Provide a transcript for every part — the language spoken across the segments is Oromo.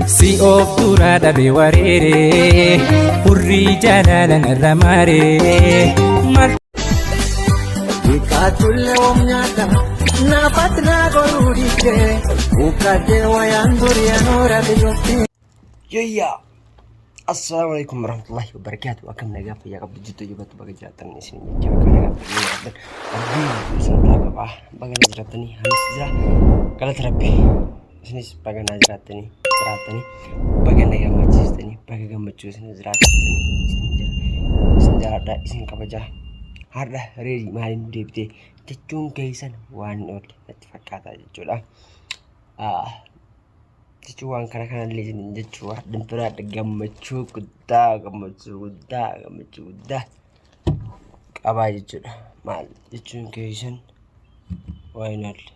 Si of dura dhabe wareere hurrii jaalala narra maare maal. Xiqqaatullee oom nyaata naafat naa goruu dhiiftee uffadhee wayaan durii anoora biyyootti. Yoyyaa! Assalaamu alaikum warahmatullahi wabarakatuh. Akkam nagaa fayyaa qabdu jirtu jibatu baga jiraattan isin jecha bakka nagaa fayyaa qabdan. Rabbiin isin irraa qaba. Baga na jiraattanii anis jira. Galata Rabbi. Isinis baga naa jiraattanii jiraattanii baga na gammachiistanii baga gammachuu isin jiraattanii isin jira. Isin jaaladha isin kabajaa. Har'a reerii maaliin nu deebitee jechuun keessan waan hin oolle natti fakkaata jechuudha. Jechuun waan kana kanallee isin jechuu hadhan biraadha gammachuu guddaa gammachuu guddaa gammachuu guddaa qabaa jechuudha. Maal jechuun keessan waan hin oolle.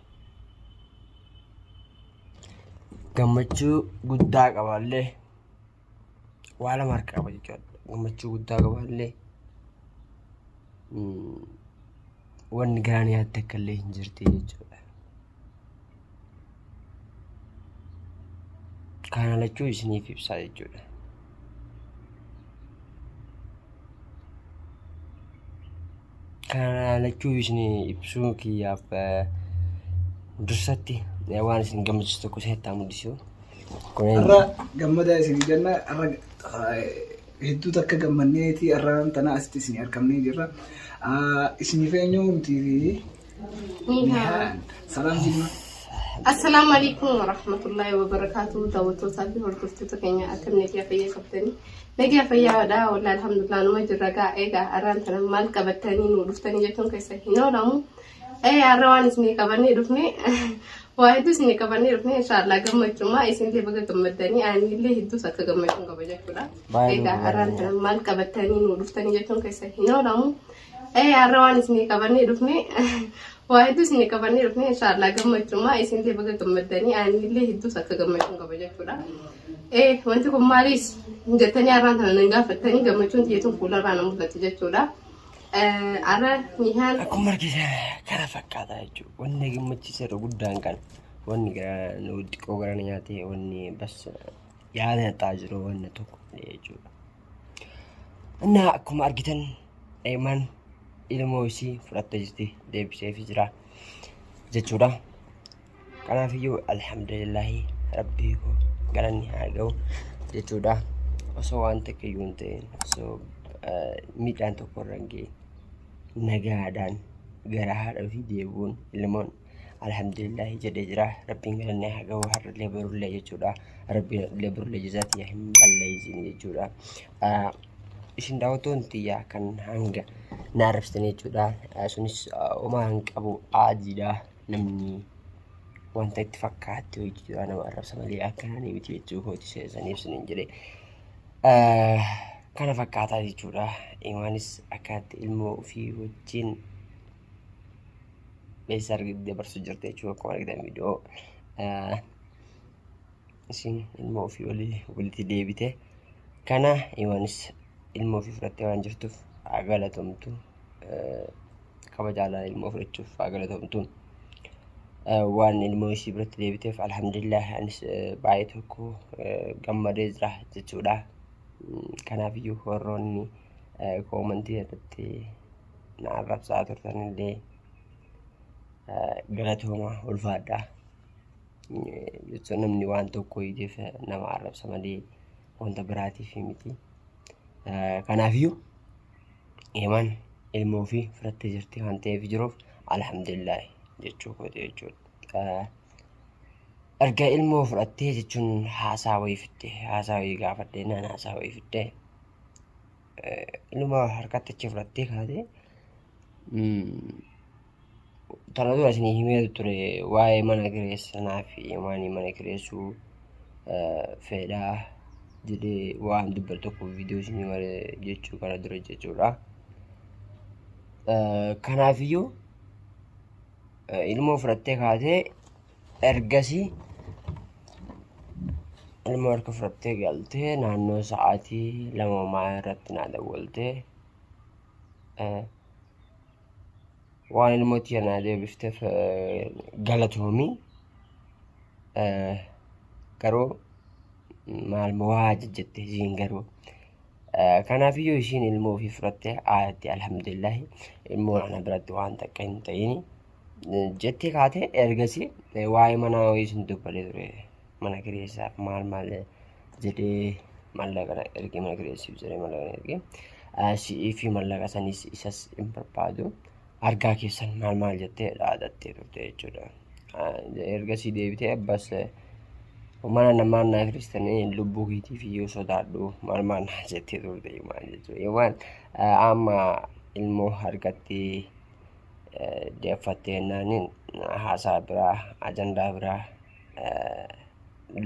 Gammachuu guddaa qabaallee waa lama harka qaba jechuudha. Gammachuu guddaa qabaallee wanni garaan yaadde akka illee hin jirti jechuudha. Kana lachuu isiniif ibsaa jechuudha. Kana lachuu isinii ibsuu kiyyaaf dursatti waan isin gammachiisu tokko isinitti haa mul'isu. Har'a gammadaa isin jenna. Har'a hedduu takka gammanneeti har'aan tana asitti isin argamnee jirra. Isiniif eenyu nuti fi Nihaan. Salaam jenna. Assalaamu alaikum warahmatullahi wabarakatuh. Daawwattootaa fi hordoftoota keenya akkam nagaa fayyaa qabdanii. Nagaa fayyaadha wallaahi alhamdulillah numa jirra gaa egaa har'aan tana maal qabattanii nu dhuftanii jechuun keessa hin oolamu. Ee har'a waan isinii qabannee dhufne waa hedduu isinii qabannee dhufne inshaallah gammachumaa isinillee baga gammaddanii anillee hedduus akka gammachuun qaba jechuudha. Baay'ee Egaa har'aan tana maal qabattanii nu dhuftanii jechuun keessa hin oolamu. Ee har'a waan isinii qabannee dhufne waa hedduu isinii qabannee dhufne inshaallah gammachumaa isinillee baga gammaddanii anillee hedduus akka gammachuun qaba jechuudha. Ee wanti kun maaliis jettanii har'aan tana nan gaafattanii gammachuun tiyyatuun fuularraa na mul'atti jechuudha. Har'a Nihaan Akkuma argitan kana fakkaata jechuudha. Wanni gammachiisa irra guddaan kana. Wanni gara nu xiqqoo gara na nyaate wanni bas yaada naxxaa jiru wanni tokko jechuudha. Innaa akkuma argitan Eemaan ilmoo isii fudhattee jirti deebiseefii jira jechuudha. Kanaafiyyuu alhamdulillaahi rabbii koo galanni haa ga'u jechuudha. Osoo waan takka iyyuu hin ta'in osoo miidhaan tokko irra hin ga'iin nagaadhaan gara haadha ofii deebi'uun ilmoon alhamdulillaahi jedhee jira. Rabbiin galanni haa ga'u har'allee borullee jechuudha. Rabbiin har'allee borullee jazaa tiyya hin balleessin jechuudha. Isin daawwattoonni tiyya kan hanga na arrabsitan jechuudha. Sunis homaa hin qabu aadiidha. Namni wanta itti fakkaatti hojii jira nama arrabsa malee akkanaa ni miti jechuu kooti saniif sinin jedhe. Kana fakkaataa jechuudha. Imaanis akkaatti ilmoo ofii wajjin eessa dabarsu jirti jechuudha akkuma argitan viidiyoo. Isin ilmoo ofii walii walitti deebite. Kana Imaanis ilmoo ofii fudhattee waan jirtuuf haa galatomtu. Kabajaadhaan ilmoo fudhachuuf haa galatomtu. Waan ilmoo isii biratti deebiteef alhamdulillah anis baay'ee tokko gammadee jira jechuudha. Kanaafiyyuu warroonni koomantii irratti na arrabsaa turtan illee galatooma ulfaadha. Jechuun namni waan tokko hiiteef nama arrabsa malee wanta biraatiif miti. Kanaafiyyuu Eemaan ilmoo ofii fudhattee jirti waan ta'eef jiruuf alhamdulillah jechuu kooti jechuudha. Erga ilmoo fudhattee jechuun haasaa wayii fidde haasaa wayii gaafadhe naan haasaa wayii fidde ilma harkatti achi fudhattee kaatee Tana dura isinii himee ture waa'ee mana kireessanaa fi waan mana kireessuu fedhaa jedhee waan dubbatu tokko viidiyoo isinii malee jechuu kana dura jechuudha. Kanaafiyyuu ilmoo fudhattee kaatee ergasii ilmoo harka fudhattee galtee naannoo sa'aatii 2 irratti naa dawwaltee waan ilmoo tiyya naa deebifteef galatoomi. Garuu Maal waa jejjette isiin garuu. Kanaafiyyuu ishiin ilmoo ofii fudhattee aayatti alhamdulillahi ilmoon ana biratti waan takka hin ta'in jettee kaatee ergasii waa'ee manaa wayii isin dubbatee ture mana kireessaaf maal maal jedhee mallaqa na ergee mana kireessiif jedhee mallaqa na ergee si'ii fi mallaqa sanis isas hin barbaadu argaa keessan maal maal jettee dhaadattee turte jechuudha. Ergasii deebitee abbas mana namaa naa kiristanii lubbuu keetiif iyyuu sodaadhu maal maal naa jettee turte maal jechuudha. Yookaan amma ilmoo harkatti deeffattee naaniin haasaa biraa ajandaa biraa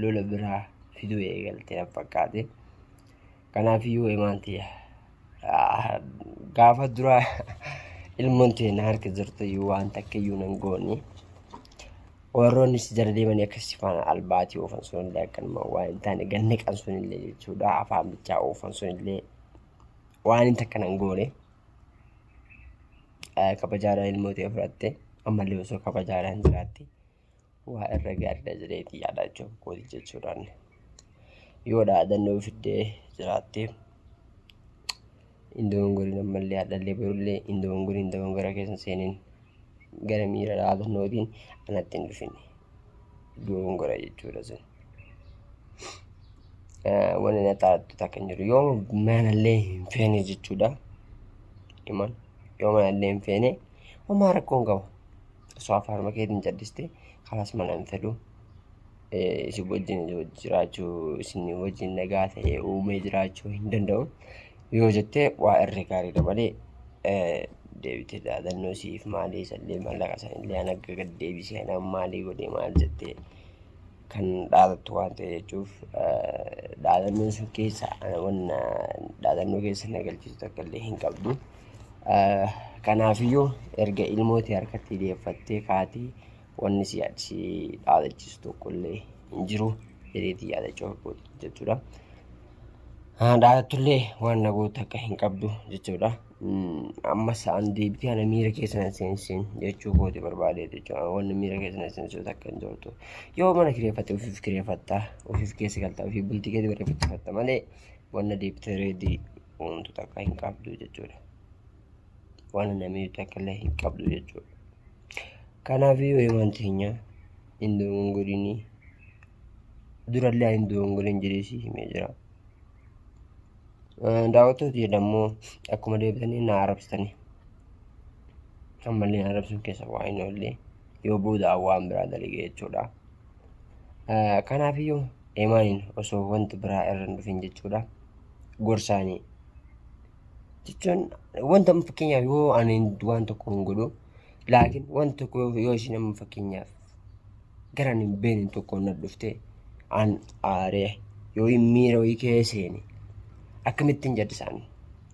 lola biraa fiduu eegaltee na fakkaate. Kanaafiyyuu imaan tiyya gaafa dura ilmoon tee na harka jirtu iyyuu waan takka iyyuu nan goone. Warroonni si jala deemanii akkasii faana albaatii oofan sunillee akkanuma waan hin taane ganniqan sunillee jechuudha afaan bichaa oofan sunillee waan hin takka nan goone. Kabajaadhaan ilmoo tee fudhatte ammallee osoo kabajaadhaan jiraatte waa irra gaariidha jedheetii yaada jechuun kooti jechuudhaan. Yoo dhaadannoo fiddee jiraatte hin dogongoriin ammallee hadhallee borullee hin dogongoriin dogongora keessa seeniin gara miira dhaadannootiin anatti hin dhufin dogongora jechuudha sun. Wanni na taatu takka hin jiru yoo manallee hin feene jechuudha. Iman yoo manallee hin feene homaa rakkoo hin qabu. Osoo afaanuma keetiin caddiste kalaas mana hin fedhu. Isin wajjin jiraachuu isin wajjin nagaa ta'ee uumee jiraachuu hin danda'u. Yoo jettee waa irra gaariidha malee deebitee dhaadannoo siif maalii isallee maallaqa sanillee an akka gad deebisee anaan maalii godhee maal jettee kan dhaadattu waan ta'e jechuuf dhaadannoon sun keessa wanna dhaadannoo keessa na galchisu takka illee hin qabdu. Kanaafiyyuu erga ilmoo tee harkatti deeffattee kaatee wanni si si dhaadachiisu tokko illee hin jiru jedheetii yaadachuu akka jechuudha. Dhaadattullee waan na gootu akka hin qabdu jechuudha. Ammas an deebitee ana miira keessa na seensin jechuu kooti barbaadee jechuudha. Wanni miira keessa na seensisu takka hin jirtu. Yoo mana kireeffatte ofiif kireeffatta, ofiif keessa galta, ofiif bultii keetii bareeffatta malee wanna deebitee reedii uumtu takka hin qabdu jechuudha. Waan namni takka illee hin qabdu jechuudha. Kanaafiyyuu himaan teenya hin dogongorinii durallee hin dogongorin jedhee si himee jira. Daawwattoota jedhamoo akkuma deebitanii na arrabsitanii ammallee na arrabsuun keessa waa hin oolle yoo booda waan biraa dalage jechuudha. Kanaafiyyuu Eemaaniin osoo wanti biraa irra hin dhufin jechuudha. Gorsaanii jechuun wanta amma fakkeenyaaf yoo ani waan tokko hin godhu laakiin wanta tokko yoo isheen amma fakkeenyaaf gara ani hin beekne tokkoon na dhufte an aaree yoo miira wayii keessa seene akkamittiin jallisaan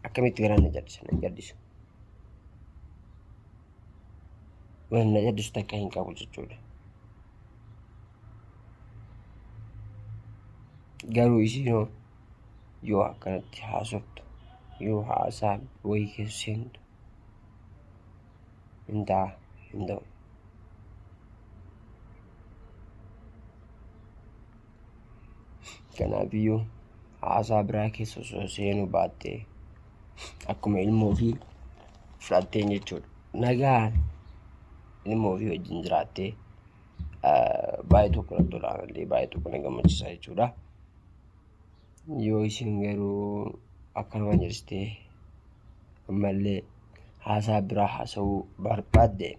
akkamitti garaan na jallisan hin jallisu. Waan na jallisu takka hin qabu jechuudha. Garuu isiinoo yoo akkanatti haasoftu yoo haasaa wayii keessa seentu hin ta'a hin ta'u. Kanaafiyyuu haasaa biraa keessa osoo seenuu baattee akkuma ilmoo ofii fudhatteen jechuudha. Nagaan ilmoo ofii wajjin jiraattee baay'ee tokko natti tola anallee baay'ee tokko na gammachiisa jechuudha. Yoo isin garuu akkanuma jirtee ammallee haasaa biraa haasa'uu barbaadde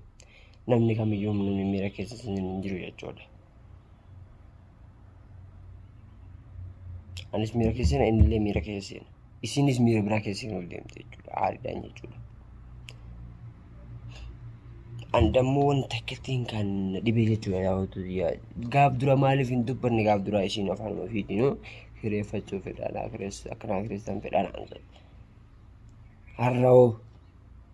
namni kamiyyuu namni miira keessa isin hin jiru jechuudha. Anis miira keessa seena innillee miira keessa seena. Isinis miira biraa keessa seenuuf deemte jechuudha. Aariidhaan jechuudha. An dammoo wanta akkattiin kan na dhibee jechuudha daawwattu gaaf dura maaliif hin dubbanne gaaf dura isiin afaan ofiitiin kireeffachuu fedhaa akkanaa kireessan fedhaa naan jedhe. Har'a hoo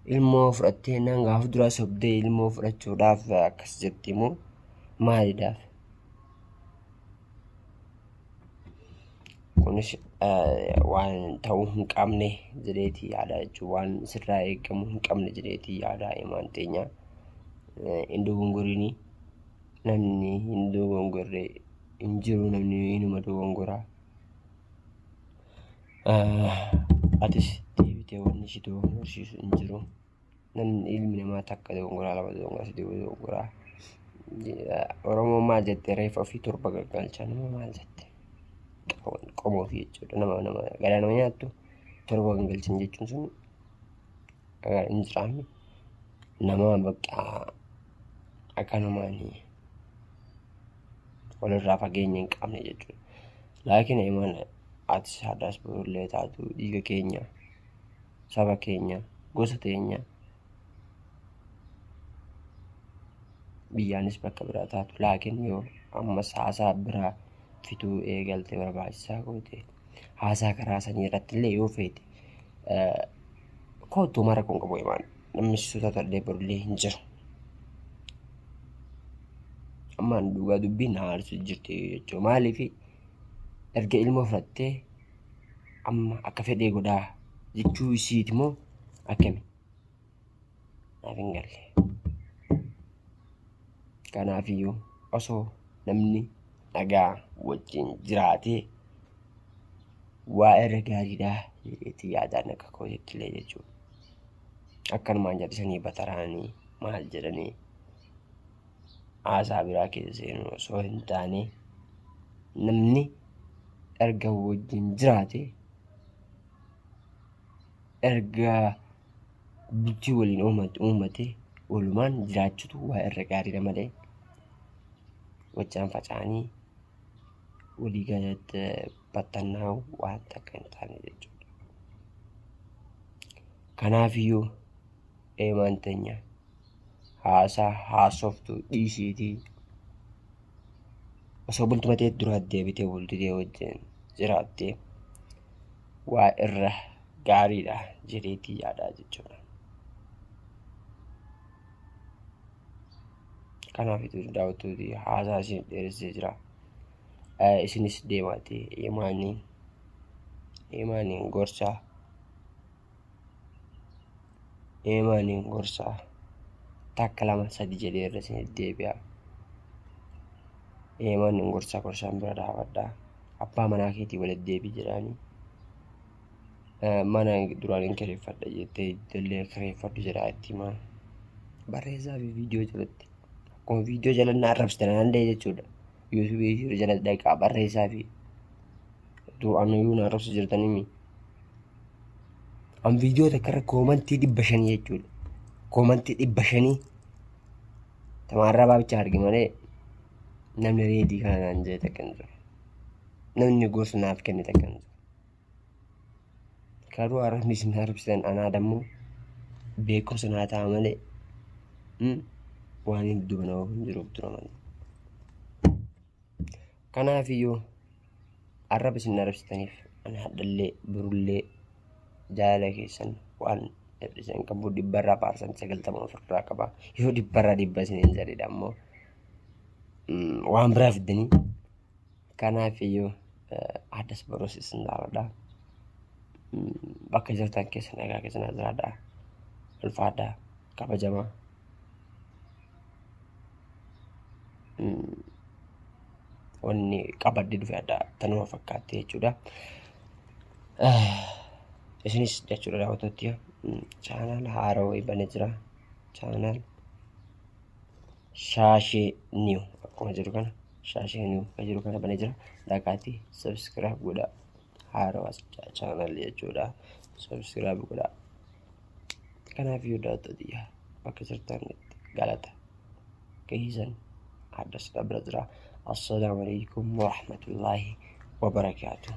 ilmoo fudhattee naan gaaf dura sobdee ilmoo fudhachuudhaaf akkas jetti moo maaliidhaaf? Kunis waan ta'uu hin qabne jedheetii yaada jechuun waan sirraa eegamu hin qabne jedheetii yaada himaan teenya. Hin dogongorinii namni hin dogongorre hin jiru namni inuma dogongora. Atis deebitee wanni si dogongorsiisu hin jiru. Namni ilmi namaa takka dogongoraa, lama dogongoraa, sadii dogongoraa. Oromoon maal jette? Reeffa ofii torba gaggalcha nama maal jette? Qomoo ofii jechuudha. Nama garaa nama nyaattu torba gaggalchan jechuun sun hin jiraanne nama bakka akkanumaan walirraa fageenya hin qabne jechuudha. Laakiin imaan atis hadhaas borullee taatu dhiiga keenya, saba keenya, gosa teenya, biyyaanis bakka biraa taatu, laakiin yoo ammas haasaa biraa fituu eegalte, barbaachisaa goote, haasaa karaa sanii irratti illee yoo feete kootu, mara kun qabu imaan namni si sodaatu illee borullee hin jiru. Ammaan dhugaa dubbiin na aarsu jirti jechuudha. Maaliif erga ilma fudhattee amma akka fedhee godhaa jechuu isiiti moo akkami? Naaf hin galle. Kanaafiyyuu osoo namni nagaa wajjin jiraatee waa irra gaariidha jedheetti yaadaan akka kootitti illee jechuudha. Akkanumaan jallisanii bataraanii maal jedhanii haasaa biraa keessa seenuu osoo hin taane, namni erga wajjin jiraate, erga bultii waliin uumate, walumaan jiraachuutu waa irra gaariidha malee wajjaan faca'anii walii galatti battannaa'u waan takka hin taane jechuudha. Kanaafiyyuu eemaan teenya haasaa haasoftu dhiisiitii osoo bultuma ta'e duraa deebitee bultii ta'e wajjin jiraattee waa irra gaariidha jedheetii yaadaa jechuudha. Kanaafitu daawwattooti haasaa isin dheeressee jira. Isinis deemaatii imaaniin gorsaa, imaaniin gorsaa, takka lama sadi jedhee irra isin deebi'a. Imaaniin gorsaa, gorsaan bira dhaabadhaa. Abbaa manaa keetii walitti deebii jedhaanii. Mana duraan hin kireeffadha jettee illee kireeffadhu jedhaa itti himaa. Barreessaa fi viidiyoo jalatti. Akkuma viidiyoo jala na arrabsitan danda'e jechuudha. Yuutuubii jala dhaqaa barreessaa fi anayyuu na arrabsu jirtanii. An viidiyoo takka irra koomantii 500 jechuudha. Koomantii 500 tamaarraa bicha arge malee namni reedii kana naan jedhe takka hin jiru. Namni gorsa naaf kenne takka hin jiru. Garuu arrabni isin arrabsitan anaa dammoo beekumsa naa ta'a malee waan hin dubana hin jiruuf dura malee. Kanaafiyyuu arraba isin arrabsitaniif ani hadhallee borullee jaalala keessan waan hir'isan qabu, dhibbarraa 90% ofirraa qaba. Yoo 100% isin hin jedhedha ammoo waan biraa fiddanii. Kanaafiyyuu addas borus isin jaaladha. Bakka jirtan keessa nagaa keessa naa jiraadha. Ulfaadha. Kabajamaa. Wanni qabadde dhufe adda tanuma fakkaatti jechuudha. Isinis jechuudha daawwattooti chaanaal haaraa wayii banee jira. Chaanaal Shaashee Niw akkuma jiru kana, Shaashee Niw kan jiru kana banee jira. Dhaqaatii subscribe godhaa. Haarawaa chaanaal jechuudha. Subscribe godhaa. Kanaaf iyyuu daawwattooti bakka jirtanitti galata keessan addas bira jira. Assalaamu alaikum warahmatullaahi wabarakaatuh.